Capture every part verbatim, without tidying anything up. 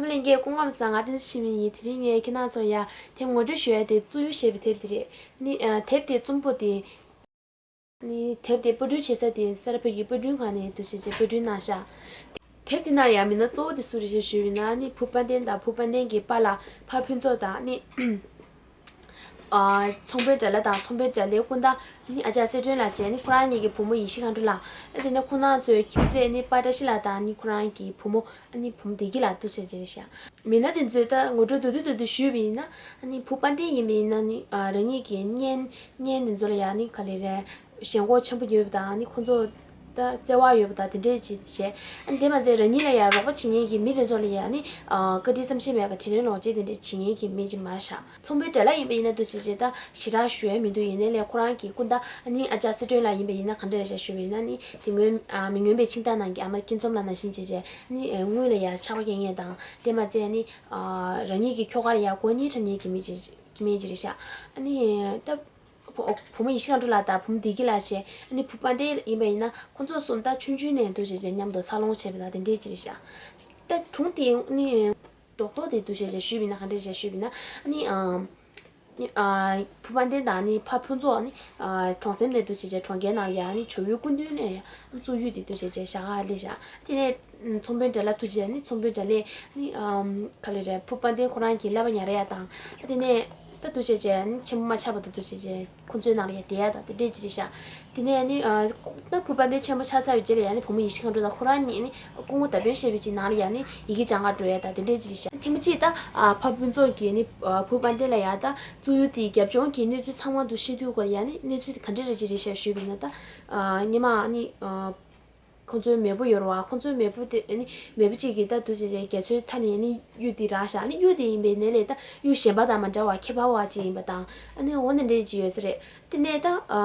ལྷན་རྒྱས་སྐུ་ཁམས་བཟང་། ང་བསྟན་འཛིན་འཆི་མེད་ཡིན། དེ་རིང་ངས་ཁྱེད་རང་ཚོར་ཡ་དེབ་ངོ་སྤྲོད་ཞུ་ཡ་དེ་བཙུགས་ཡུལ་ཞེས་པའི་དེབ་དེ་རེད། ནི་ཨ་དེབ་དེ་རྩོམ་པོ་དེ། ནི་དེབ་དེ་པར་སྐྲུན་བྱེད་ས་དེ་ས་རཱ་བོད་ཀྱི་པར་སྐྲུན་ཁང་ནས་འདུག་སེ་བྱས་པར་སྐྲུན་གནང་ཤག་དེབ་དེ་ནང་ཡ་མི་སྣ་གཙོ་བོ་དེ་སུ་རེད་ཞེས་ཞུས་པ་ཡིན་ན། ནི་བུ་དཔལ་ལྡན་དང་བུ་དཔལ་ལྡན་གྱི་པཱ་ལགས་ཕ་ཕུན་ཚོགས་དང་། ནི་ཨ་ཚོང་དཔོན་དགྲ་ལྷ་དང་ཚོང་དཔོན་དགྲ་ལྷའི་སྐུ་ཟླ་ནི་ཨ་ཅག་གསལ་སྒྲོན་ལགས་བྱས། ནི་ཁོ་རང་གཉིས་ཀྱི་བུ་མོ་ཡེ་ཤེས་མཁའ་འགྲོ་ལགས། ཨ་དེ་ནས་ཁོང་རྣམ་ཚོའི་ཁྱིམ་མཚེས་ནི་པཱ་བཀྲ་ཤིས་ལགས་དང་ནི་ཁོ་རང་གི་བུ་མོ་ནི་བུ་མོ་བདེ་སྐྱིད་ལགས་འདུག་སེ་བྱས་རེད་ཤག་མི་སྣ་དེ་ཚོའི་ད་ངོ་སྤྲོད་མདོར་བསྡུས་མདོར་བསྡུས་ཞུས་པ་ཡིན་ན། ནི་བུ་དཔལ་ལྡན་ཡིན་པ་ཡིན་ན། ནི་ཨ་རང་ཉིད་ཀྱི་གཉེན་གཉེན་དེ་ཚོ་ལ་ཡ་ནི་ག་ལེ་རེད། ཞེན་ཁོག་ཆེན་པོ་ཡོད་པ་དང་། ནི་ཁོང་ཚོ་ད་བརྩེ་བ་ཡོད་པ་དང་དེ་འདྲས་ཅིག་བྱས། ཨ་ནི་དེ་མ་ཚད་རང་ཉིད་ལ་ཡང་རོགས་པ་བྱེད་མཁན་གྱི་མི་དེ་ཚོ་ལ་ཡང་ནི་ཨ་བཀའ་དྲིན་བསམ་ཤེས་མེད་པ་དྲིན་ལན་ལོག་བྱེད་དེ་འདྲས་བྱེད་མཁན་གྱི་མི་ཅིག་མ་རེད་ཤག་མཚོ་མོའི་དགྲ་ལྷ་ཡིན་པ་ཡིན་ན་འདུག་སེ་བྱས་ད་ཞེ་དྲག་ཞུ་ཡ་མི་འདུག་ཡིན་ནའི་ལས་ཁོ་རང་གི་སྐུ་ཟླ་ནི་ཨ་ཅག་གསལ་སྒྲོན་ལགས་ཡིན་པ་ཡིན་ན་ག་འདྲས་རེད་ཤག་ཞུས་པ་ཡིན་ན། ནི་དེ་སྔོན་ཨ་མི་མངོན་པའི་འཆིང་ཐག་ནང་གི་ཨ་མ་སྐྱིད་འཛོམས་ལགས་ནང་བཞིན་བྱས་བྱས་ནི་ཨ་དངུལ་ལ་ཡ་ཆག་པ་སྐྱེ་མཁན་དང་། དེ་མ་ཚད་ནི་ཨ་རང་ཉིད་ཀྱི་ཁྱོ་ག་ལ་ཡ་གོ་གཉིས་འཁྲབ་མཁན་གྱི་མི་ཅིག་མི་ཅིག་རེད་ཤག་ཨ་ནི་ད། བུ་བུ་མོ་ཡེ་ཤེས་མཁའ་འགྲོ་ལགས་དང་བུ་མོ་བདེ་སྐྱིད་ལགས་བྱས། ཨ་ནི་བུ་དཔལ་ལྡན་ཡིན་པ་ཡིན་ན་ཁོང་ཚོ་གསུམ་ད་ཆུང་ཆུང་ནས་འདུག་སེ་བྱས་མཉམ་དུ་འཚར་ལོངས་བྱས་པ་དང་དེ་འདྲས་ཅིག་རེད་ཤག་ད་སྒྲུང་དེ་ནི་རྡོག་རྡོག་དེ་འདུག་སེ་བྱས་ཞུས་པ་ཡིན་ན་ག་འདྲས་བྱས་ཞུས་པ་ཡིན་ན། ཨ་ནི་ཨ་ནི་ཨ་བུ་དཔལ་ལྡན་དང་ནི་ཕ་ཕུན་ཚོགས་ནི་ཨ་གྲོང་གསེབ་ནས་འདུག་སེ་བྱས་གྲོང་ཁྱེར་ནང་ཡ་ནི་ཇོ་བོའི་སྐུ་མདུན་ནས་ཡ་བཙུགས་ཡུལ་དེ་འདུག་སེ་བྱས་བཞག་ག་སླེབས་ཤག་དེ་ནས། ཚོང་དཔོན་དགྲ་ལྷ་ཐུགས་རྗེ་ནི་ཚོང་དཔོན་དགྲ་ལྷས་ནི་ཨམ་ག་ལེ་རེད། བུ་དཔལ་ལྡན་ཁོ་རང་གི་ཀླད་པ་ཉར་ཡ་དང་། དེ་ནས་ད་འདུག་སེ་བྱས་ནི་ཆེན་པོ་མ་ཆགས་བར་དུ་འདུག་སེ་བྱས་ཁོ་ཚོའི་ནང་ལ་ཡ་བསྡད་ཡ་དང་དེ་འདྲས་ཅིག་རེད་ཤག་དེ་ནས་ནི་ཨ་ད་བུ་དཔལ་ལྡན་ཆེན་པོ་ཆགས་ཚར་བའི་རྗེས་ལ་ཡ་ནི་བུ་མོ་ཡེ་ཤེས་མཁའ་འགྲོ་དང་ཁོ་རང་གཉིས་ནི་སྐུ་ངོ་མདའ་དཔོན་ཞེས་པའི་ཅིག་ནང་ལ་ཡ་ནི་ཡི་གེ་སྦྱང་གར་འགྲོ་ཡ་དང་དེ་འདྲས་ཅིག་རེད་ཤག་ཐེངས་མ་གཅིག་ད་ཨ་ཕ་ཕུན་ཚོགས་ཀྱིས་ནི་ཨ་བུ་དཔལ་ལྡན་ལ་ཡ་ད་བཙུགས་ཡུལ་དེའི་རྒྱབ་ལྗོངས་ཀྱི་གནས་ཚུལ་ཚང་མ་འདུག་ཤེས་དུས་སྐོར་ཡ་ནི་གནས་ཚུལ་དེ་ག་འདྲས་རེད་ཅིག་རེད་ཤག་ཞུས་པ་ཡིན་ན། ད་ཨ་སྔོན་མ་ནི་ཨ། ཁོང་ཚོའི་མེས་པོ་ཡོད་རེད་བ། ཁོང་ཚོའི་མེས་པོ་དེ་ནི་མེས་པོ་གཅིག་གིས་ད་འདུག་སེ་བྱས་རྒྱ་མཚོའི་མཐའ་ནས་ནི་གཡུ་དེ་རག་ཤག་ནི་གཡུ་དེ་ཡིན་པའི་ནས་ལས་ད་གཡུ་གཞན་པ་དང་མ་འདྲ་བ་ཁྱད་པར་བ་ཅིག་ཡིན་པ་དང་། ཨ་ནི་འོ་ན་འདྲ་ཅིག་ཡོད་ས་རེད། དེ་ནས་ད་ཨ་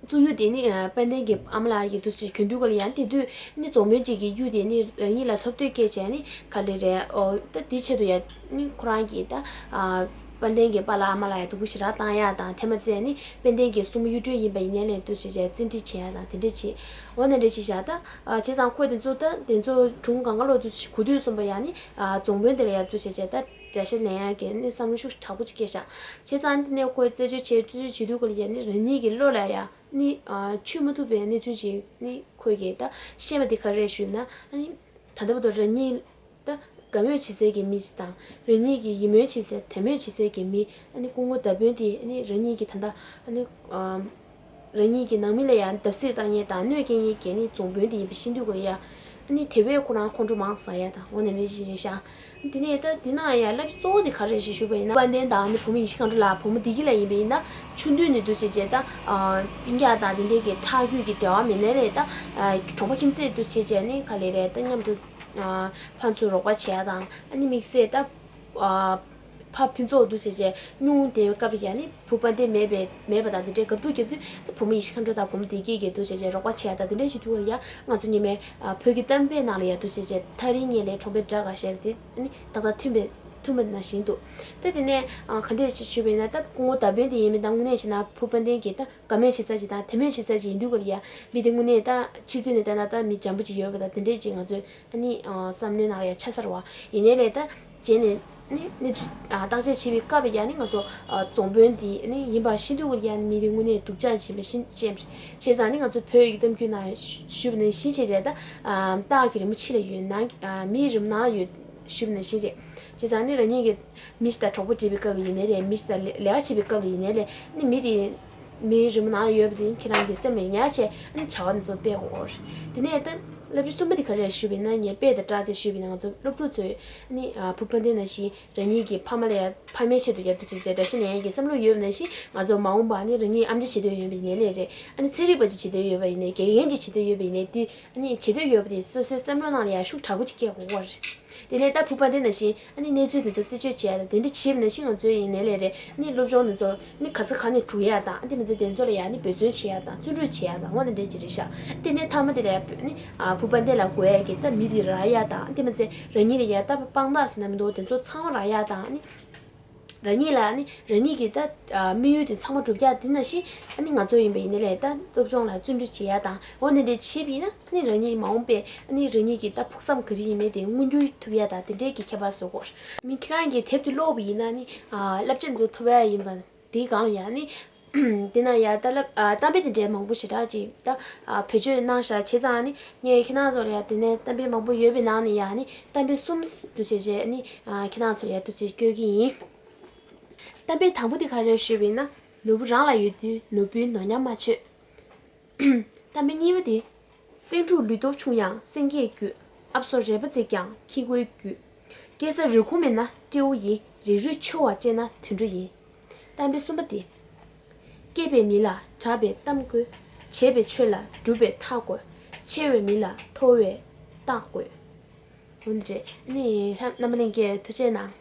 བཙུགས་ཡུལ་དེ་ནི་ཨ་དཔལ་ལྡན་གྱི་ཨ་མ་ལགས་ཀྱིས་འདུག་སེ་གྱོན་དུས་སྐབས་ལ་ཡང་དེ་དུས་ནི་རྫོང་དཔོན་གཅིག་གིས་གཡུ་དེ་ནི་རང་ཉིད་ལ་ཐོབ་འདོད་སྐྱེས་བྱས་ནི་ག་ལེ་རེད། ཨོ་ད་དེའི་ཆེད་དུ་ཡང་ནི་ཁོ་རང་གིས་ད་ཨ་དཔལ་ལྡན་གྱི་པཱ་ལགས་ཨ་མ་ལགས་ཡ་སྡུག་པོ་ཞེ་དྲག་བཏང་ཡ་དང་། དེ་མ་ཚད་ནི་དཔལ་ལྡན་གྱི་སྲུ་མོ་གཡུ་སྒྲོན་ཡིན་པ་ཡིན་ནའི་ལས་འདུག་སེ་བྱས་བཙན་ཁྲིད་བྱེད་ཡ་དང་དེ་འདྲ་བྱེད། འོ་ན་འདྲ་ཞིག་བཞག་ད་ཨ་བྱས་ཙང་ཁོས་དེ་ཚོ་ད་དེ་ཚོ་སྒྲུང་སྒང་ག་ལོག་འདུག་སེ་གོ་དུས་ཙམ་པ་ཡ་ནི་ཨ་རྫོང་དཔོན་དེ་ལ་ཡ་འདུག་སེ་བྱས་ད་དགྲ་ཤ་ལེན་ཡ་གི་ནི་བསམ་བློ་ཤུགས་དྲག་པོ་ཅིག་སྐྱེས་ཤག་བྱས་ཙང་དེ་ནས་ཁོས་རྩད་གཅོད་བྱས་རྩད་གཅོད་བྱེད་དུས་སྐབས་ལ་ཡ་ནི་རང་ཉིད་ཀྱི་བློ་ལ་ཡ་ནི་ཨ་འཆུད་མ་ཐུབ་པའི་གནས་ཚུལ་ཅིག་ནི་ཁོས་ཀྱིས་ད་ཤེས་པ་དེ་ག་རེ་རེད་ཞུས་ན། ཨ་ནི་ད་ལྟ་བར་དུ་རང་ཉིད་ད་དགའ་མོས་བྱེད་སའི་གི་མི་ཞིག་དང་། རང་ཉིད་ཀྱི་ཡིད་སྨོན་བྱེད་སའི་དད་མོས་བྱེད་སའི་གི་མི། ཨ་ནི་སྐུ་ངོ་མདའ་དཔོན་དེ་ཨ་ནི་རང་ཉིད་ཀྱི་ད་ལྟ་ཨ་ནི་ཨམ་རང་ཉིད་ཀྱི་ནང་མི་ལ་ཡང་བརྡབ་གསིག་བཏང་མཁན་དང་གནོད་སྐྱེལ་མཁན་གྱི་ནི་རྫོང་དཔོན་དེ་ཡིན་པ་ཤེས་དུས་སྐབས་ལ་ཡ། ཨ་ནི་དེ་བས་ཁོ་རང་ཁོང་ཁྲོ་མང་ཟ་ཡ་དང་འོ་ན་འདྲ་ཞིག་རེད་ཤག་དེ་ནས་ད་དེ་ནང་ཡང་བསླབ་བྱ་གཙོ་བོ་དེ་ག་རེ་རེད་ཞེས་ཞུས་པ་ཡིན་ན། དཔལ་ལྡན་དང་ནི་བུ་མོ་ཡེ་ཤེས་མཁའ་འགྲོ་ལགས་བུ་མོ་བདེ་སྐྱིད་ལགས་ཡིན་པ་ཡིན་ན་ཆུང་དུས་ནས་འདུག་སེ་བྱས་ད་ཨ་སྤུན་ཀྱག་དང་དེ་འདྲའི་གི་ཁྲག་རྒྱུད་ཀྱི་འབྲེལ་བ་མེད་ནའི་ལས་ད་ཨ་གྲོང་པ་ཁྱིམ་མཚེས་འདུག་སེ་བྱས་ནི་ག་ལེ་རེད། ད་མཉམ་དུ་ཨ་ཕར་ཚུར་རོགས་པ་བྱེད་ཡ་དང་། ཨ་ནི་དམིགས་བསལ་ད་ཨ་ཕ་ཕུན་ཚོགས་འདུག་སེ་བྱས་སྨྱུང་དེ་སྐབས་ལ་ཡ་ནི་བུ་དཔལ་ལྡན་མེད་པའི་མེད་པ་དང་དེ་འདྲའི་རྒབ་ཏུ་རྒྱབ་དུས་ད་བུ་མོ་ཡེ་ཤེས་མཁའ་འགྲོ་དང་བུ་མོ་བདེ་སྐྱིད་ཀྱིས་འདུག་སེ་བྱས་རོགས་པ་བྱེད་ཡ་དང་དེ་འདྲ་ཞིག་འདུག་ག་ཡ། ང་ཚོ་ཉི་མའི་ཨ་བོད་ཀྱི་གཏམ་དཔེ་ནང་ལ་ཡ་འདུག་སེ་བྱས་ཐག་རིང་ཉེ་ལས་གྲོང་པའི་སྦྲ་འགའ་ཞེས་པ་དེ་ནི་ཏག་ཏག་མཐུན་པའི་མཐུན་པ་ནང་བཞིན་འདུག་ད་དེ་ནས་ཨ་ག་འདྲས་ཞིག་ཞུས་པ་ཡིན་ན། ད་སྐུ་ངོ་མདའ་དཔོན་དེ་ཡིན་མིན་ད་དངོས་གནས་བྱས་ན་བུ་དཔལ་ལྡན་གྱི་ད་དགའ་མོས་བྱེད་ས་ཅིག་དང་དད་མོས་བྱེད་ས་ཅིག་ཡིན་དུས་སྐབས་ལ་ཡ་མི་དེ་དངོས་གནས་ད་ཕྱི་ཚུལ་ནས་བལྟས་ན་ད་མི་འཇམ་པོ་ཅིག་ཡོད་པ་དང་དེ་འདྲས་ཅིག་ང་ཚོས་ཨ་ནི་ཨ་བསམ་བློའི་ནང་ལ་ཡ་འཆར་ས་རེད་བ། ཡིན་ནའི་ལས་ད་རྗེས་ནས་ནི་གནས་ཚུལ་ཨ་བརྟག་དཔྱད་བྱེད་པའི་སྐབས་ལ་ཡ་ནི་ང་ཚོ་ཨ་རྫོང་དཔོན་དེ་ནི་ཡིན་པ་ཤེས་དུས་སྐབས་ལ་ཡ་ནི་མི་དེ་དངོས་གནས་སྡུག་ཅག་ཅིག་ཡིན་པ་ཤེས་ཤེས་བྱས་ཙང་ནི་ང་ཚོ་བོད་ཡིག་གཏམ་རྒྱུད་ནང་ཞུ་བ་ནང་བཞིན་བྱས་བྱས་ད་ཨ་སྟག་གི་རི་མོ་ཕྱི་ལ་ཡོད་ནང་ཨ་མིའི་རི་མོ་ནང་ལ་ཡོད་ཞུ་བ་ནང་བཞིན་རེད། བྱས་ཙང་ནི་རང་ཉིད་ཀྱི་མི་ཞིག་དང་གྲོགས་པོ་བགྲེས་པའི་སྐབས་ཡིན་ནའི་རེད། མི་ཞིག་དང་ལས་ལས་ཀ་བྱེད་པའི་སྐབས་ཡིན་ནའི་རེད། ནི་མི་དེ་མིའི་རི་མོ་ནང་ལ་ཡོད་པ་དེ་ཁྱེད་རང་གི་སེམས་ལ་ཉར་བྱས་ནི་བྱ་བ་འདི་ཚོ་སྤེལ་དགོས་རེད། དེ་ནས་ད་བསླབ་བྱ་གསུམ་པ་དེ་ག་རེ་རེད་ཞུས་པ་ཡིན་ན། ངས་དཔེ་དང་སྐྲག་ཚད་ཞུས་པ་ཡིན་ན་ང་ཚོ་སློབ་ཕྲུག་ཚོས་ནི་ཨ་བུ་དཔལ་ལྡན་ནང་བཞིན་རང་ཉིད་ཀྱི་ཕ་མ་ལ་ཡང་ཕ་མའི་ཆེད་དུ་ཡར་འདུག་ཅེས་བྱས་དགྲ་ཤ་ལེན་ཡས་ཀྱི་བསམ་བློ་ཡོད་པ་ནང་བཞིན་ང་ཚོ་མ་འོངས་པ་ནི་རང་ཉིད་ཨེམ་ཆི་བྱེད་འདོད་ཡོད་པ་ཡིན་ནའི་ལས་རེད། ཨ་ནི་ཚན་རིག་པ་ཅིག་བྱེད་འདོད་ཡོད་པ་ཡིན་ནའི་དགེ་རྒན་ཅིག་བྱེད་འདོད་ཡོད་པ་ཡིན་ནའི་དེ། ཨ་ནི་བྱེད་འདོད་ཡོད་པ་དེ་སོ་སོའི་བསམ་བློ་ནང་ལ་ཡང་ཤུགས་དྲག་པོ་ཅིག་སྐྱེ་དགོས་པ་རེད། དེ་ནས་ད་བུ་དཔལ་ལྡན་ནང་བཞིན་ཨ་ནི་གནས་ཚུལ་དེ་ཚོ་རྩད་གཅོད་བྱེད་ཡ་དང་དེ་འདྲ་བྱེད་པ་ནང་བཞིན་ང་ཚོའི་ཡིན་ནའི་ལས་རེད། ཨ་ནི་སློབ་སྦྱོང་དེ་ཚོ་ཨ་ནི་ག་ས་ག་ནས་སྒྲུག་ཡ་དང་། ཨ་དེ་མ་ཚད་དེ་ཚོ་ལ་ཡང་ཨ་ནི་འབད་བརྩོན་བྱེད་ཡ་དང་བརྩོན་འགྲུས་བྱེད་ཡ་དང་འོ་དེ་འདྲ་ཅིག་རེད་ཤག་དེ་ནས་མཐའ་མ་དེ་ལ་ཡང་ཨ་ནི་ཨ་བུ་དཔལ་ལྡན་ལ་དགོས་ཡ་གི་ད་མི་དེ་རག་ཡ་དང་། ཨ་དེ་མ་ཚད་རང་ཉིད་ལ་ཡ་ད་དཔང་རྟགས་ཟེར་ན་མི་འདུག་དེ་ཚོ་ཚང་མ་རག་ཡ་དང་། ཨ་ནི། རང་ཉིད་ལ་ནི་རང་ཉིད་ཀྱི་ད་དམིགས་ཡུལ་དེ་ཚང་མ་འགྲུབ་ཡག་དེ་ནང་བཞིན་ཨ་ནི་ང་ཚོ་ཡིན་པ་ཡིན་ནའི་ལས་ད་སློབ་སྦྱོང་ལ་བརྩོན་འགྲུས་བྱེད་ཡག་དང་འོ་འདི་འདྲས་བྱེད་པ་ཡིན་ན་ནི་རང་ཉིད་མ་འོངས་པའི་ཨ་ནི་རང་ཉིད་ཀྱི་ད་ཕུགས་བསམ་ག་རེ་ཡིན་མིན་དེ་མངོན་འགྱུར་ཐུབ་ཡག་དང་དེ་འདྲས་ཀྱི་ཁྱད་པར་བཟོ་དགོས། ནི་ཁྱེད་རང་གིས་དེབ་དེ་ཀློག་པ་ཡིན་ན་ནི་བསླབ་བྱ་འཛུགས་ཐུབ་ཡག་ཡིན་པ་དེའི་སྒང་ལ་ཡང་ནི་དེ་ན་ཡང་ད་བསླབ་གཏམ་དཔེ་དེ་འདྲས་མང་པོ་ཞེ་དྲག་ཅིག་ད་བེད་སྤྱོད་གནང་ཤག་བྱས་ཙང་ནི་ངས་ཁྱེད་རང་ཚོར་ཡང་དེ་ནས་གཏམ་དཔེ་མང་པོ་ཡོད་པའི་ནང་ནས་ཡང་ནི་གཏམ་དཔེ་གསུམ་འདུག་བྱས་བྱས་ནི་ཁྱེད་རང་ཚོར་ཡང་འདུག་བྱས་བསྐྱོད་ཀྱི་ཡིན། གཏམ་དཔེ་དང་པོ་དེ་ག་རེ་ཞུས་པ་ཡིན་ན། ནོར་བུ་རང་ལ་ཡོད་དུས་ནོར་བུའི་ནོར་ཉམས་མ་བཅོས། གཏམ་དཔེ་གཉིས་པ་དེ། སེང་ཕྲུག་ལུས་སྟོབས་ཆུང་ཡང་སེང་གེས་རྒྱུད། ཨབ་སོར་རལ་པ་བརྩིགས་ཀྱང་ཁྱི་མགོའི་རྒྱུད། སྐྱེ་ས་རུས་ཁུངས་མེད་ན་སྤྲེའུ་ཡིན། རིགས་རུས་ཆེ་བ་བཅད་ན་དུད་འགྲོ་ཡིན། གཏམ་དཔེ་གསུམ་པ་དེ། སྐྱེས་པའི་མི་ལ་གྲགས་པའི་གཏམ་དགོས། བྱས་པའི་ཆོས་ལ་སྒྲུབ་པའི་ཐག་དགོས། ཆེ་བའི་མི་ལ་མཐོ་བའི་རྟགས་དགོས། འོན་ཏེ་ནི་རྣམ་པ་ལྷན་རྒྱས་ཐུགས་རྗེ་གནང་